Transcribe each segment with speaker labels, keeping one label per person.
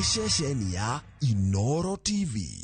Speaker 1: Nĩ ceceni ya Inoro TV.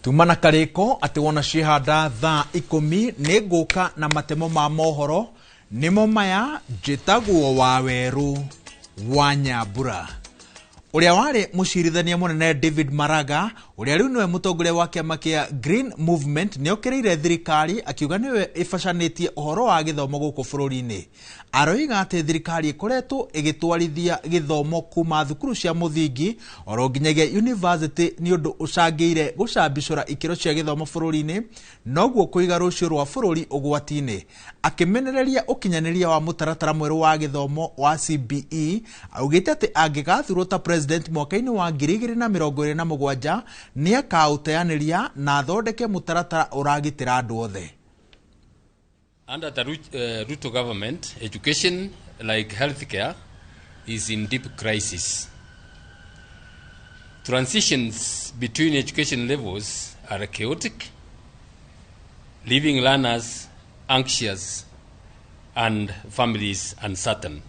Speaker 2: Tuma na karĩko atĩ wona ciĩhanda thaa 10 nĩ ngũka na matemo ma mohoro nĩmo maya. Njĩtagwo Wawerũ wa Nyambura. Ũrĩa warĩ mũcirithania mũnene David Maraga, ũrĩa rĩu nĩwe mũtongoria wa kĩama kĩa Green Movement, nĩ okĩrĩire thirikari akiuga nĩwe ĩbacanĩtie ũhoro wa gĩthomo gũkũ bũrũri-inĩ. Aroiga atĩ thirikari ĩkoretwo ĩgĩtwarithia gĩthomo kuma thukuru cia mũthingi oro nginyagia university, nĩ ũndũ ũcangĩire gũcambicũra ikĩro cia gĩthomo bũrũri-inĩ, noguo kũiga rũciũ rwa bũrũri ũgwati-inĩ. Akĩmenereria ũkinyanĩria wa mũtaratara mwerũ wa gĩthomo wa CBE, augĩte atĩ angĩgathurwo ta president mwaka-inĩ wa 2027 nĩ akaũteanĩria na athondeke mũtaratara ũragitĩra andũ othe.
Speaker 3: Under the Ruto government, education, like healthcare, is in deep crisis. Transitions between education levels are chaotic, leaving learners anxious and families uncertain.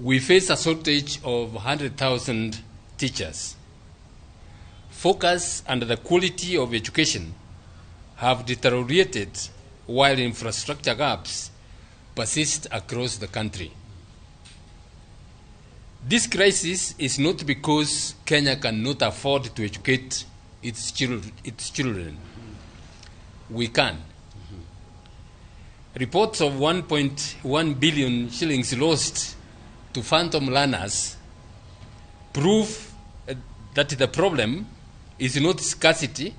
Speaker 3: We face a shortage of 100,000 teachers. Focus and the quality of education have deteriorated while infrastructure gaps persist across the country. This crisis is not because Kenya cannot afford to educate its children. We can. Reports of 1.1 billion shillings lost to phantom learners prove that the problem is not scarcity,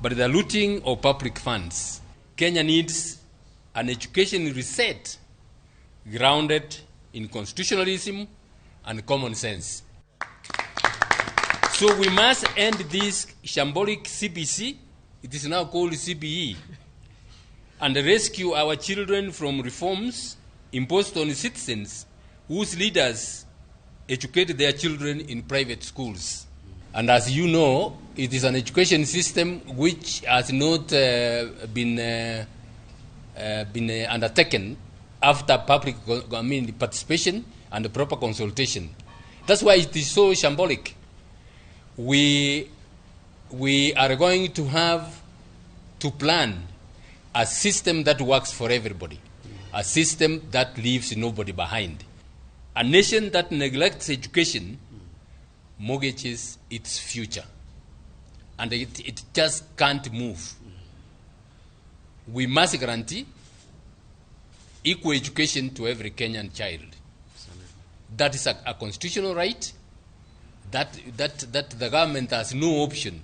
Speaker 3: but the looting of public funds. Kenya needs an education reset grounded in constitutionalism and common sense. So we must end this shambolic CBC, it is now called CBE, and rescue our children from reforms imposed on citizens whose leaders educate their children in private schools. And as you know, it is an education system which has not been undertaken after public, I mean, participation and proper consultation. That's why it is so shambolic. We are going to have to plan a system that works for everybody, a system that leaves nobody behind. A nation that neglects education mortgages its future, and it just can't move. We must guarantee equal education to every Kenyan child. That is a constitutional right that the government has no option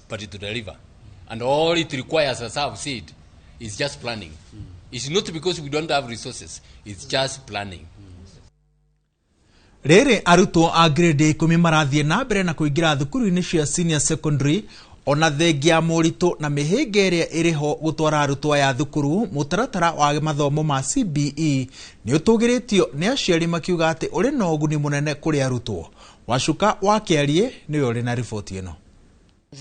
Speaker 3: but to deliver. And all it requires, as I've said, is just planning. It's not because we don't have resources, it's just planning.
Speaker 2: Rĩrĩ arutwo a grade 10 marathiĩ na mbere na kũingĩra thukuru-inĩ cia senior secondary ona thengia moritũ na mĩhĩnga ĩrĩa ĩrĩho gũtwara arutwo aya thukuru. Mũtaratara wa mathomo ma CBE nĩ ũtũgĩrĩtio nĩ aciari makiuga atĩ ũrĩ na ũguni mũnene kũrĩ arutwo. Wacuka wa Kĩarie nĩwe ũrĩ na riboti ĩno.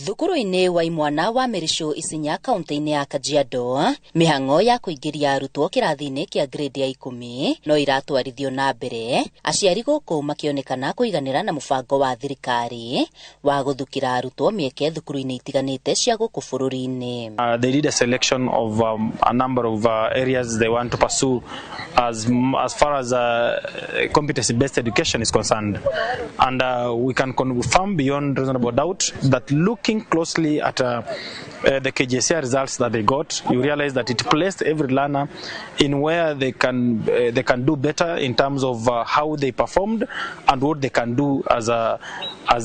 Speaker 4: Thukuru-inĩ wa imwana wa Mĩricũ Isinya kaunti-inĩ ya Kajiado, mĩhang'o ya kũingĩria arutwo kĩrathi-inĩ kĩa grade ya 10 no iratwarithio na mbere, aciari gũkũ makĩonekana kũiganĩra na mũbango wa thirikari wa gũthukĩra arutwo mĩeke thukuru-inĩ itiganĩte cia gũkũ bũrũri-inĩ.
Speaker 5: They did a selection of a number of areas they want to pursue as far as competency-based education is concerned, and we can confirm beyond reasonable doubt that looking closely at the KJSEA results that they got, you realize that it placed every learner in where they can do better in terms of how they performed and what they can do as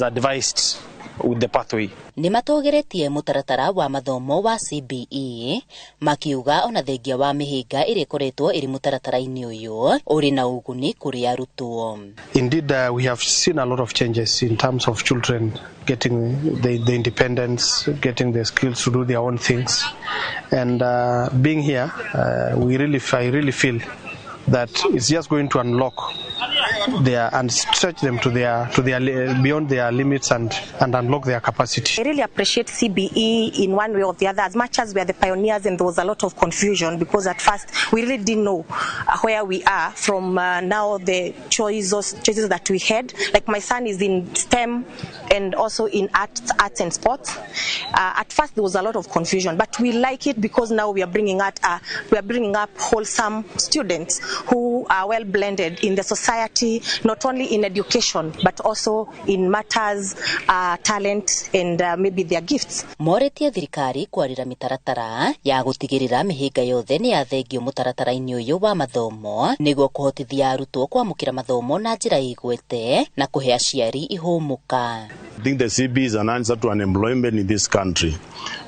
Speaker 5: advised. with the pathway.
Speaker 4: Nĩ matũgĩrĩtie mũtaratara wa mathomo wa CBE makiuga ona thengia wa mĩhĩnga ĩrĩa ĩkoretwo ĩrĩ mũtaratara-inĩ ũyũ ũrĩ na ũguni kũrĩ arutwo.
Speaker 6: Indeed, we have seen a lot of changes in terms of children getting the independence, getting the skills to do their own things. And being here, I really feel that it's just going to unlock their and stretch them to their beyond their limits and unlock their capacity.
Speaker 7: I really appreciate CBE in one way or the other, as much as we are the pioneers, and there was a lot of confusion because at first we really didn't know where we are from now the choices that we had. Like my son is in STEM and also in arts and sports. At first there was a lot of confusion, but we like it because now we are bringing up wholesome students who are well blended in the society, not only in education but also in matters, talent and maybe their gifts.
Speaker 4: Moretie thirikari kwarira mitaratara ya gutigirira mihinga yothe ni yathengio mutaratara-ini uyu wa mathomo niguo kuhotithia arutwo kwamukira mathomo na njira igwete na kuhe aciari ihumuka.
Speaker 8: I think the CB is an answer to unemployment in this country.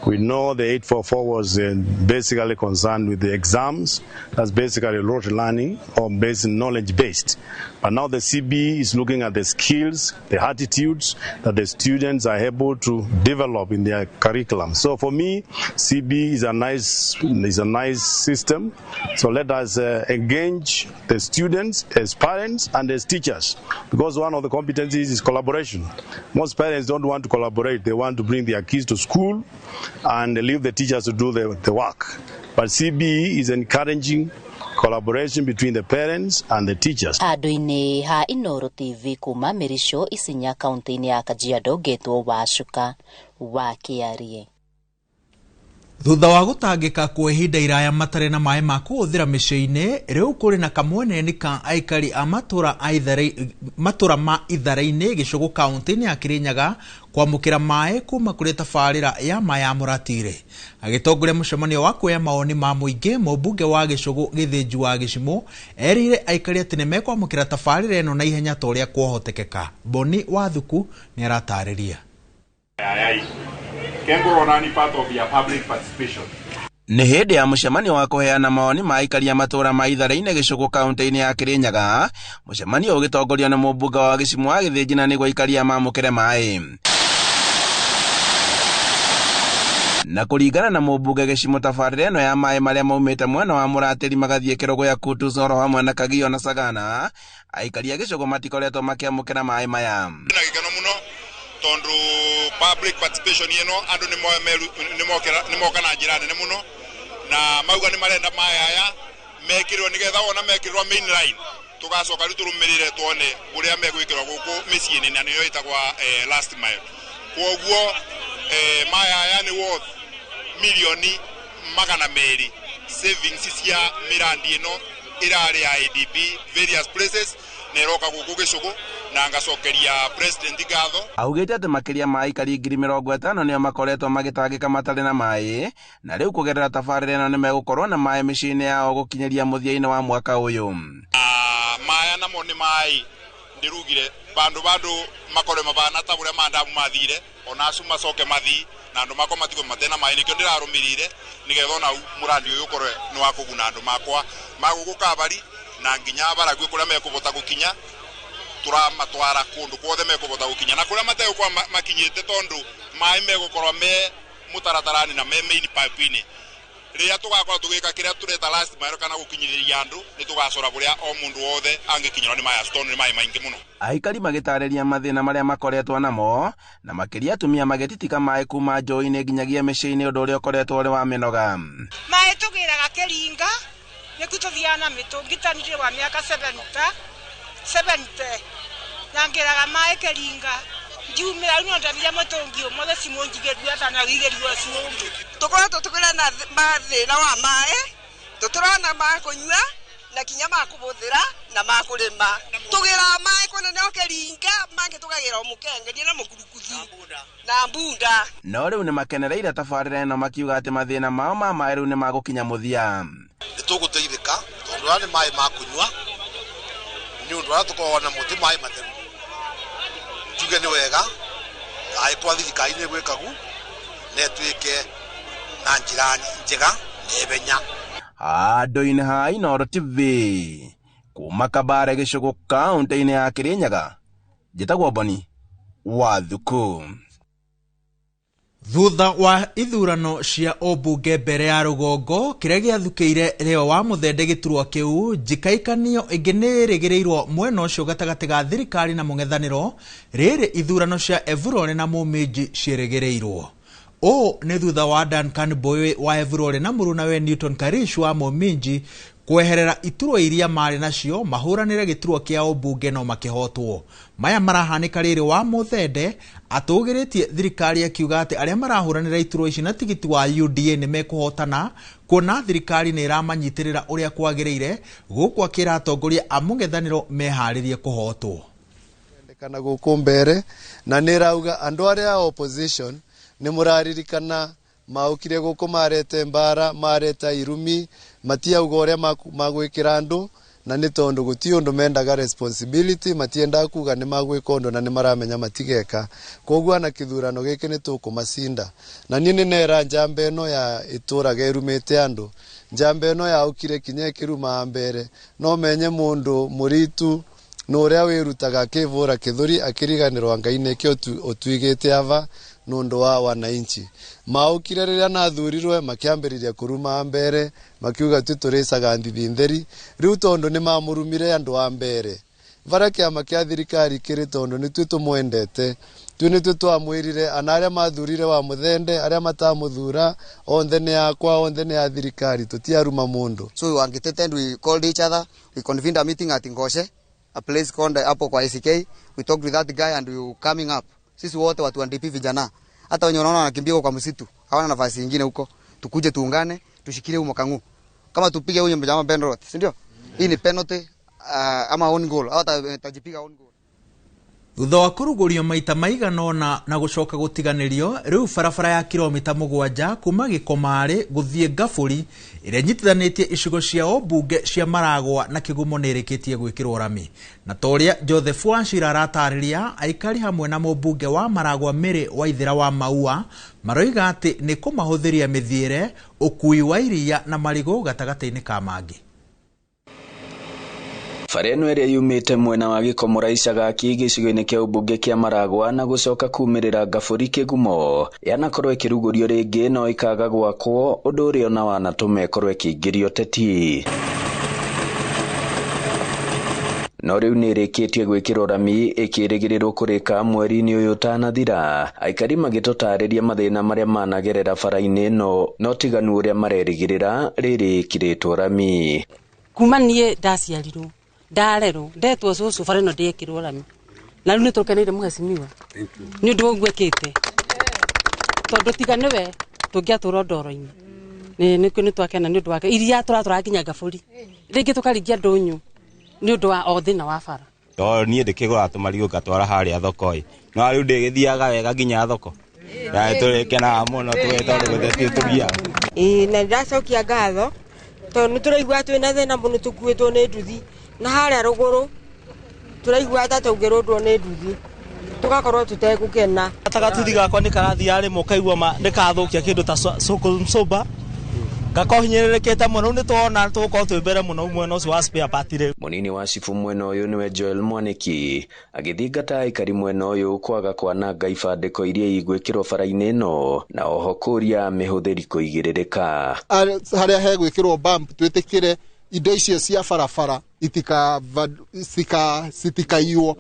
Speaker 8: We know the 844 was basically concerned with the exams. That's basically rote learning or based knowledge based. But now the CB is looking at the skills, the attitudes that the students are able to develop in their curriculum. So for me, CB is a nice system. So let us engage the students as parents and as teachers, because one of the competencies is collaboration. Most parents don't want to collaborate. They want to bring their kids to school and leave the teachers to do the work. But CBE is encouraging collaboration between the parents and the teachers.
Speaker 4: Handũ-inĩ ha Inooro TV kuma Mĩricũ Isinya kaunti-inĩ ya Kajiado ngetwo Wacuka wa Kĩarie.
Speaker 2: Thutha wa gũtangĩka kwa ihinda iraya matarĩ na maĩ ma kũhũthĩra mĩciĩ-inĩ, rĩu kũrĩ na kamweneni ka aikari a matũra ma Ithara-inĩ Gĩcũgũ kaunti-inĩ ya Kĩrĩnyaga kwamũkĩra maĩ kuma kũrĩ tabarĩra ya maĩ ya Mũratire. Agĩtongoria mũcemanio wa kuoya mawoni ma mũingĩ, mũmbunge wa Gĩcũgũ Gĩthĩnji wa Gĩcimũ erĩire aikari atĩ nĩmekwamũkĩra tabarĩra ĩno na ihenya ta ũrĩa kwahotekeka. Boni Wathuku nĩaratarĩria.
Speaker 9: Nĩ hĩndĩ ya mũcemanio wa kũheana mawoni ma aikari a matũra ma Ithara-inĩ Gĩcũgũ kaunti-inĩ ya Kĩrĩnyaga, mũcemanio ũgĩtongorio nĩ mũmbunge wa Gĩcimũ wa Gĩthĩnji na nĩguo aikari a mamũkĩre maĩ. Na kũringana na mũmbunge Gĩcimũ, tabarĩra ĩno ya maĩ marĩa maumĩte mwena wa Mũratĩri magathiĩ Kĩrũgũya, Kutus oro hamwe na Kagio na Sagana, aikari a Gĩcũgũ matikoretwo makĩamũkĩra maĩ maya.
Speaker 10: Na gĩkeno mũno tondu public participation ino andu ni moka na njira nene muno na mauga ni marenda maĩ aya mekirwo nigetha wona mekirwo main line tugacoka riu turumirire tuone uria megwikirwo guku mĩciĩ-inĩ na niyo itagwa last mile. Koguo maĩ aya ni worth milioni 200 savings cia mirandi ino irari ya ADB various places neroka guku Gĩcũgũ na ngacokeria president ngatho.
Speaker 9: Augĩte atĩ makĩria ma aikari 50,000 nĩo makoretwo magĩtangĩka matarĩ na maĩ, na rĩu kũgerera tabarĩra ĩno nĩmegũkorwo na maĩ mĩciĩ-inĩ yao gũkinyĩria mũthia-inĩ wa mwaka ũyũ.
Speaker 10: Maya namo nĩ maĩ ndĩrugire bandu makorwe mabana ta ũrĩa mandamu mathire ona acu macoke mathi na andu makwa matigwo matena maĩ, nĩkĩo ndĩrarũmĩrĩire nĩgetha ona mũrandi ũyũ ũkorwe nĩ wa kũguna andũ makwa magũkũ Kabari na nginya Baragwi kũrĩa mekũbota gũkinya tũramatwara kũndũ kuothe mekũbota gũkinya na kũrĩa mategũkorwo makinyĩte tondu maĩ megũkorwo me mũtaratara-inĩ na me main pipe-inĩ. Rĩrĩa tũgakorwo tũgĩka kĩrĩa tũreta last mile kana gũkinyĩrĩria andũ nĩ tũgacora kũrĩa o mũndũ wothe angĩkinyĩrwo nĩ maĩ acio tondũ nĩ maĩ maingĩ mũno.
Speaker 9: Aikari magĩtarĩria mathĩna marĩa makoretwo namo na makĩria atumia magĩtitika maĩ kuma njũĩ-inĩ nginyagia mĩciĩ-inĩ, ũndũ ũrĩa ũkoretwo ũrĩ wa mĩnoga.
Speaker 11: Maĩ tũgĩraga kĩringa nĩku tũthiaga na mĩtũngi ta ndirĩ wa mĩaka 70 na ngĩraga maĩ kĩringa ngiumĩra rĩu no ndabire mũtũngi ũmwe cimũ njigĩrue kana wigĩrue ũcio ũngĩ.
Speaker 12: Tũkoretwo tũkĩrĩ na mathĩna wa maĩ, tũtũrona ma kũnyua na kinya ma kũbũthĩra na ma kũrĩma. Tũgĩraga maĩ kũnene o kĩringa mangĩ tũkagĩra o mũkengeria na mũkurukuthu na mbunda.
Speaker 9: No rĩu nĩmakenereire tabarĩra ĩno makiuga atĩ mathĩna mao ma maĩ rĩu nĩmagũkinya mũthia.
Speaker 13: Nĩtũgũteithĩka tondũ aya nĩ maĩ ma kũnyua nĩ ũndũ arĩa tũkoragwo namo ti maĩ matheru. Njuge nĩ wega Angĩkorwo thirikari nĩ ĩgwĩka gu na ĩtuĩke na njĩra njega na ihenya.
Speaker 9: Handũ-inĩ ha Inooro TV kuma Kabare gĩcũgũ kaũntĩ-inĩ ya Kĩrĩnyaga, njĩtagwo Boni wa Thuku.
Speaker 2: Thutha wa ithurano cia ũmbunge mbere ya rũgongo kĩrĩa gĩathukĩire Leo wa Mũthende gĩturwa kĩu, njikaikanio ĩngĩ nĩ ĩrĩgĩrĩirwo mwena ũcio gatagatĩ ga thirikari na mũng'ethanĩro rĩrĩ ithurano cia Evurore na Mũminji ciĩrĩgĩrĩirwo. Ũũ nĩ thutha wa Duncan Mbowe wa Evurore na mũrunawe Newton Karish wa Mũminji kweherera iturwa iria marĩ nacio mahũranĩre gĩturwa kĩa ũmbunge no makĩhotwo. Maya marahanĩka rĩrĩ wa Mũthende atũgĩrĩtie thirikari akiuga atĩ arĩa marahũranĩra iturwa ici na tigiti wa UDA nĩ mekũhotana kuona thirikari nĩ ĩramanyitĩrĩra ũrĩa kwagĩrĩire, gũkũ akĩra atongoria a mũng'ethanĩro meharĩrie kũhotwo.
Speaker 14: Kana gũkũ mbere na nĩ ĩrauga andũ arĩa a opposition nĩ mũraririkana maũkire gũkũ marete mbara, mareta irumi, matiauga ũrĩa magwĩkĩra andũ, na nĩ tondũ gũtirĩ ũndũ mendaga responsibility, matiendaga kuga nĩ magwĩka ũndũ na nĩ maramenya matigeka. Koguo na kĩthurano gĩkĩ nĩ tũkũmacinda. Na niĩ nĩ nera njamba ĩno ya ĩtũraga ĩrumĩte andũ, njamba ĩno yaũkire kinya ĩkĩruma mbere, no menye mũndũ mũritu na ũrĩa wĩrutaga akĩvũra kĩthũri akĩriganĩrwo Ngai nĩkĩo ũtuigĩte ava nũndũ wa wananchi. Maũkire rĩrĩa nathurirwe makĩambĩrĩria kũruma mbere, makiuga tũ tũrĩcaga nthithi ntheri. Rĩu tondũ nĩ mamũrumire andũ a mbere, bara kĩama kĩa thirikari kĩrĩ tondũ nĩ tuĩ tũmwendete, tuĩ nĩ tuĩ twamwĩrire ana arĩa mathurire wa Mũthende, arĩa matamũthura onthe nĩ akwa, onthe nĩ a thirikari, tũtiaruma mũndũ.
Speaker 15: So we were and we called each other, we convened a meeting at Ngoshe, a place called hapo kwa ACK. We talked with that guy and we were coming up. Sisi wote watu wa DP vijana, hata wenye unaona wanakimbia kwa msitu hawana nafasi nyingine huko, tukuje tuungane, tushikilie huo mkangu, kama tupige huyo mjamaa Ben Roth, si ndio? Hii ni penalty ama own goal, au tajipiga own goal.
Speaker 2: Thutha wa kũrugũrio maita maigana ũna na gũcoka gũtiganĩrio, rĩu barabara ya kilomita 7 kuma Gĩkomarĩ gũthiĩ Ngabũri ĩrĩa ĩnyitithanĩtie icigo cia ũmbunge cia Maragwa na Kĩgumo nĩ ĩrĩkĩtie gwĩkĩrwo rami. Na ta ũrĩa Joseph Wachira aratarĩria, aikari hamwe na mũmbunge wa Maragwa Mary Waithera wa Maua maroiga atĩ nĩ kũmahũthĩria mĩthiĩre, ũkui wa iria na marigũ gatagatĩ-inĩ ka mangĩ.
Speaker 16: Bara ĩno ĩrĩa yumĩte mwena wa Gĩkomora Icagaki gĩcigo-inĩ kĩa ũmbunge kĩa Maragwa na gũcoka kumĩrĩra Ngabũri Kĩgumo yanakorwo ĩkĩrugũrio rĩngĩ no ĩkaga gwakwo, ũndũ ũrĩa ona wanatũma ĩkorwo ĩkĩingĩrio teti. No rĩu nĩ ĩrĩkĩtie gwĩkĩrwo rami ĩkĩrĩgĩrĩrwo kũrĩka mweri-inĩ ũyũ ũtanathira. Aikari magĩtũtarĩria mathĩna marĩa managerera bara-inĩ ĩno no tiganu ũrĩa marerĩgĩrĩra rĩrĩ ĩkĩrĩtwo rami.
Speaker 17: Kuma niĩ ndaciarirwo ndarerwo ndetwo cũcũ bara ĩno ndĩekĩrwo rami, na rĩu nĩ tũkeneire mũhecimiwa nĩ ũndũ wa ũguo ekĩte, tondũ tiga nĩwe tũngĩatũra ndoro-inĩ. Nĩ twakena nĩ ũndũ wake. Iria tũratwara nginya Ngabũri, rĩngĩ tũkaringia ndũnyũ nĩ ũndũ wa o thĩna wa bara.
Speaker 18: Tondũ niĩ ndĩkĩgũra tũmarigũ ngatwara harĩa thoko-ĩ, no rĩu ndĩgĩthiaga wega nginya thoko, na nĩtũrĩkenaga mũno tondũ gũtirĩ tũgiaga.
Speaker 19: Ĩĩ na ndĩracokia ngatho tondũ nĩtũraigua twĩna thĩna mũno, tũkuĩtwo nĩ nduthi na harĩa rũgũrũ tũraigua ta tũngĩrũndwo nĩ nduthi tũgakorwo tũtegũkena.
Speaker 20: Ta gatuthi gakwa nĩ karathiaga rĩmwe ũkaigua nĩ kathũkia kĩndũ ta sũkũmsũmba, gakohinyĩrĩrĩkĩte mũno. Nĩ tuona tũgũkorwo twĩ mbere mũno mwena ũcio wa spare part rĩu.
Speaker 16: Mũnini wa cibu mwena ũyũ nĩwe Joel Mwaniki agĩthingata aikari mwena ũyũ kwaga kwananga ibandĩko iria igwĩkĩrwo bara-inĩ ĩno na oho kũria mĩhũthĩri kũigĩrĩrĩka.
Speaker 21: Harĩa hegwĩkĩrwo bump twĩtĩkĩre indo icio cia barabara citikaiywo,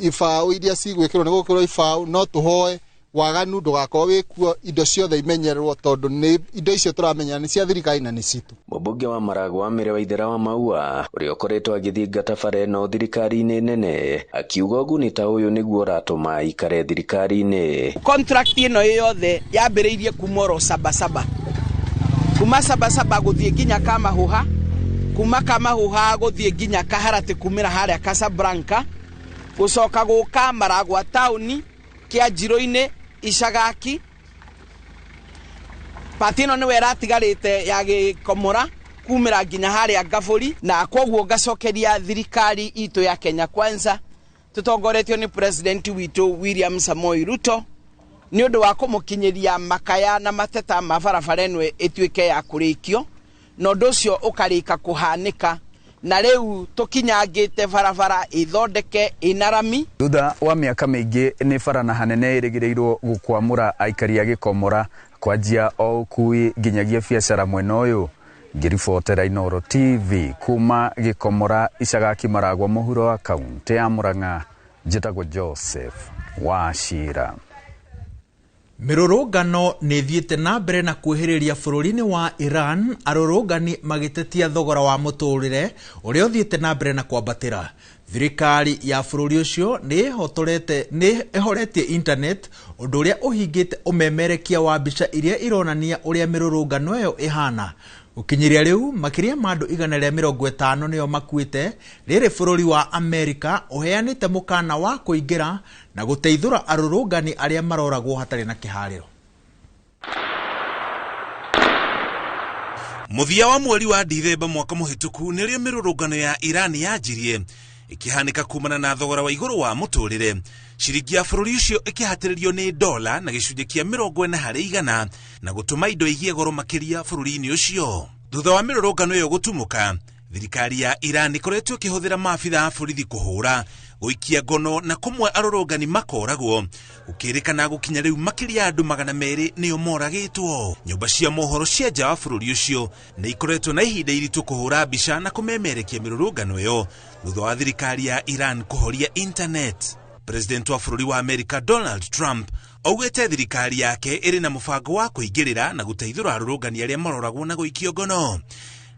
Speaker 21: ibaũ iria cigwĩkĩrwo nĩ gũkĩrwo ibaũ, no tũhoe waganu ndũgakorwo wĩkuo, indo ciothe imenyererwo tondũ nĩ indo icio tũramenya nĩ cia thirikari na nĩ citũ.
Speaker 16: Mũmbunge wa Maragwa Mary Waithera wa Maua ũrĩa ũkoretwo agĩthingata bara ĩno thirikari-inĩ nene akiuga ũguni ta ũyũ nĩguo ũratũma aikare thirikari-inĩ.
Speaker 22: Contract ĩno yothe yambĩrĩirie kuma oro Sabasaba, kuma Sabasaba gũthiĩ nginya Kamahuha, kuma Kamahuha gũthiĩ nginya Kaharatĩ, kumĩra harĩa Casablanca, gũcoka gũka Maragwa taũni, Kĩanjirũ-inĩ, Icagaki. Pati ĩno nĩwe ĩratigarĩte ya Gĩkomora kumĩra nginya harĩa Ngabũri, na koguo ngacokeria thirikari itũ ya Kenya Kwanza tũtongoretio nĩ president witũ William Samoei Ruto Nĩ ũndũ wa kũmũkinyĩria makaya na mateta ma barabara ĩno ĩtuĩke ya kũrĩkio, na ũndũ ũcio ũkarĩka kũhanĩka, na rĩu tũkinyangĩte barabara ĩthondeke ĩna rami.
Speaker 1: Thutha wa mĩaka mĩingĩ nĩ bara na hanene ĩrĩgĩrĩirwo gũkwamũra aikari a Gĩkomora kwanjia o ũkui nginyagia biacara mwena ũyũ. Ngĩribotera Inooro TV kuma Gĩkomora Icagaki Maragwa mũhuro wa kaũntĩ ya Murang'a, njĩtagwo Joseph Wachira.
Speaker 2: Mĩrũrũngano nĩ ĩthiĩte na mbere na kwĩhĩrĩria bũrũri-inĩ wa Iran, arũrũngani magĩtetia thogora wa mũtũrĩre ũrĩa ũthiĩte na mbere na kwambatĩra. Thirikari ya bũrũri ũcio nĩ ĩhoretie internet, ũndũ ũrĩa ũhingĩte ũmemerekia wa mbica iria ironania ũrĩa mĩrũrũngano ĩyo ĩhana. Gũkinyĩria rĩu makĩria ma andũ 150 nĩo makuĩte, rĩrĩ bũrũri wa Amerika ũheanĩte mũkana wa kũingĩra na gũteithũra arũrũngani arĩa maroragwo hatarĩ na kĩharĩro.
Speaker 3: Mũthia wa mweri wa Dithemba mwaka mũhĩtũku nĩrĩo mĩrũrũngano ya Iran yanjirie ĩkĩhanĩka kumana na thogora wa igũrũ wa mũtũrĩre. Ciringi ya bũrũri ũcio ĩkĩhatĩrĩrio nĩ dola na gĩcunjĩ kĩa 40% na gũtũma indo igĩe goro makĩria bũrũri-inĩ ũcio. Thutha wa mĩrũrũngano ĩyo gũtumũka, thirikari ya Iran ĩkoretwo ĩkĩhũthĩra maabitha a borithi kũhũra, gũikia ngono na kũmwe arũrũngani makoragwo. Gũkĩrĩkana gũkinya rĩu makĩria ya andũ 200 nĩo moragĩtwo. Nyũmba cia mohoro cia nja wa bũrũri ũcio nĩ ikoretwo na ihinda iritũ kũhũra mbica na kũmemerekia mĩrũrũngano ĩyo thutha wa thirikari ya Iran kũhoria internet. President wa bũrũri wa Amerika Donald Trump augĩte thirikari yake ĩrĩ na mũbango wa kũingĩrĩra na gũteithũra arũrũngani arĩa maroragwo na gũikio ngono.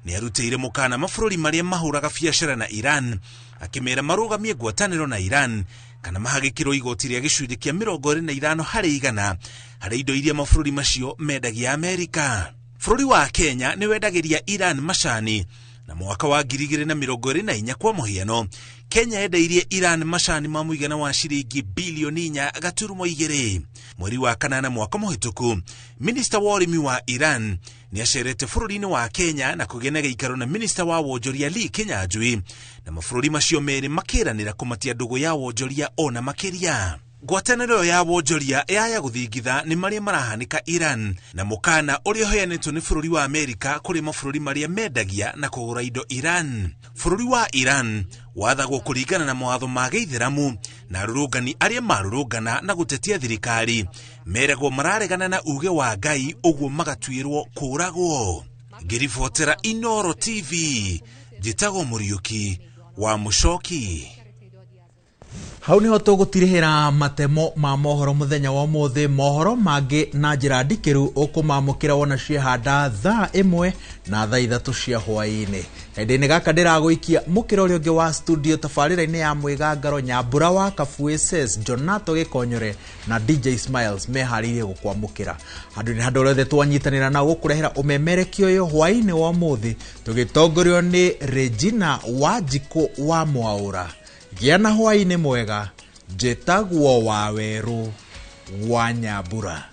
Speaker 3: Nĩ arutĩire mũkana mabũrũri marĩa mahũraga biacara na Iran, akĩmera marũgamie ngwatanĩro na Iran kana mahagĩkĩrwo igoti rĩa gĩcunjĩ kĩa 25% harĩ indo iria mabũrũri macio mendagia Amerika. Bũrũri wa Kenya nĩ wendagĩria Iran macani, na mwaka wa 2024 kwa mũhiano Kenya yendeirie Iran macani ma mũigana wa ciringi bilioni 4.2. Mweri wa kanana mwaka mũhĩtũku, minista wa ũrĩmi wa Iran nĩ acerete bũrũri-inĩ wa Kenya na kũgĩa na gĩikaro na minista wa wonjoria Lee Kinyanjui, na mabũrũri macio merĩ makĩranĩra kũmatia ndũgũ ya wonjoria ona makĩria. Ngwatanĩro ya wonjoria yaya gũthingitha nĩ marĩa marahanĩka Iran na mũkana ũrĩa ũheanĩtwo nĩ bũrũri wa Amerika kũrĩ mabũrũri marĩa mendagia na kũgũra indo Iran. Bũrũri wa Iran wathagwo kũringana na mawatho ma gĩithĩramu, na arũrũngani arĩa marũrũngana na gũtetia thirikari meragwo mararegana na uge wa Ngai, ũguo magatuĩrwo kũũragwo. Ngĩribotera Inooro TV, njĩtagwo Mũriũki wa Mũcoki.
Speaker 2: Hau niho tũgũtirihĩra matemo ma mohoro mũthenya wa ũmũthĩ. Mohoro mangĩ na njĩra ndikĩru ũkũmamũkĩra wona ciehanda thaa 1 na thaa 3 cia hwaĩ-inĩ. Hĩndĩ-inĩ gaka ndĩragũikia mũkĩra ũrĩa ũngĩ wa studio tabarĩra-inĩ ya Mwĩgangaro, Nyambura wa Kabuĩ Ses, Jonato Gĩkonyore na DJ Smiles meharĩirie gũkwamũkĩra. Handũ-inĩ handũ rĩothe twanyitanĩra nao gũkũrehera ũmemerekio ũyũ hwaĩ-inĩ wa ũmũthĩ, tũgĩtongorio nĩ Regina Wanjikũ wa Mwaũra. Gĩa na hwaĩ-inĩ mwega, njĩtagwo Wawerũ wa Nyambura.